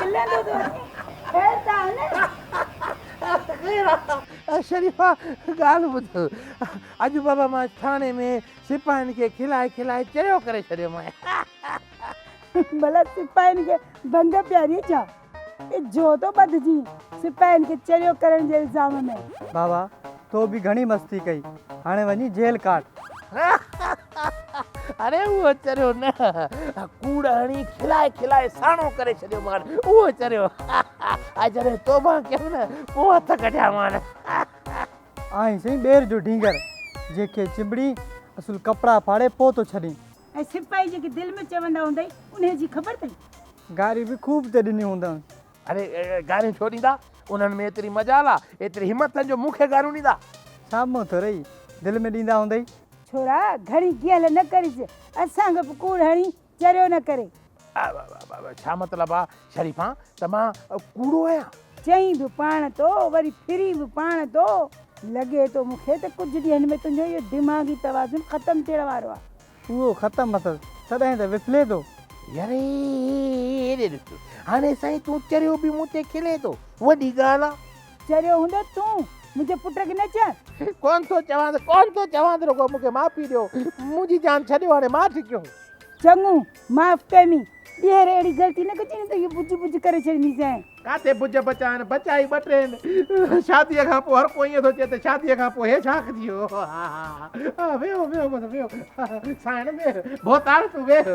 کلندو ٿو اچين. خير ته آهي نه؟ خير آ شريفا ڳالهه ٻڌ. اڄ بابا مان ٿاڻي ۾ سپاهين کي کلائي کلائي چريو ڪري ڇڏيومانء. ڀلا سپاهين کي ڀنگ پياري ڇا؟ اجهو ٿو ٻڌجين سپاهين کي چريو ڪرڻ جي الزام ۾. بابا تو به گهڻي مستي ڪئي هاڻي وڃي جيل ڪاٽ. اڙي اهو چريو نه ڪوڙ هڻي کلائي کلائي ساڻو ڪري ڇڏيومان اهو چريو. ۽ جڏهن توبهه ڪيم نه پوء هٿ ڪڍيامان. آهين سائين ٻير جو ڍينگر جنهن کي چنبڙين اصل ڪپڙا ڦاڙي پوء ٿو ڇڏين. ۽ سپاهي جيڪي دل ۾ چوندا هوندئي انهي جي خبر اٿئي؟ گاريون به خوب ته ڏنيون هوندئون. اڙي گاريون ڇو ڏيندا؟ انهن ۾ ايتري مجال آ، ايتري همت اٿن جو مون کي گاريون ڏيندا؟ سامهون ٿورئي دل ۾ ڏيندا هوندئي. ڇورا گهڻي گيهل نه ڪرج، اسان کي به ڪوڙ هڻي چريو نه ڪري. ڇا مطلب آ شريفان ته مان ڪوڙو آهيان؟ چئين به پاڻ ٿو وري ڦرين به پاڻ ٿو. لڳي ٿو مون کي ته ڪجهه ڏينهن ۾ تنهنجو اهو دماغي توازن ختم ٿيڻ وارو آ. اهو ختم اٿس تڏهن ته وڦلي ٿو. يار هيڏي ڏس هاڻي سائين تون چريو به مون تي کلين ٿو وڏي ڳالهه آ. چريو هوندو تون منهنجي پٽ کي نه چئه. ڪونه ٿو چوانس ڪونه ٿو چوانس رڳو مون کي معافي ڏيو منهنجي جان ڇڏيو هاڻي ماٺ ڪيو. چڱو معاف ڪيمي ٻيهر اهڙي غلطي نه ڪجي نه ته اهو بج بج ڪري ڇڏينديسانء. ڪاٿي بج بچائن بچائي ٻه ٽي آهن. شاديء کان پوء هر ڪو ائين ٿو چئي ته شاديء کان پوء هي ڇا ٿي ويو. ويهو ويهو بس ويهو سائڻ ويهه ڀوتار تون ويهه.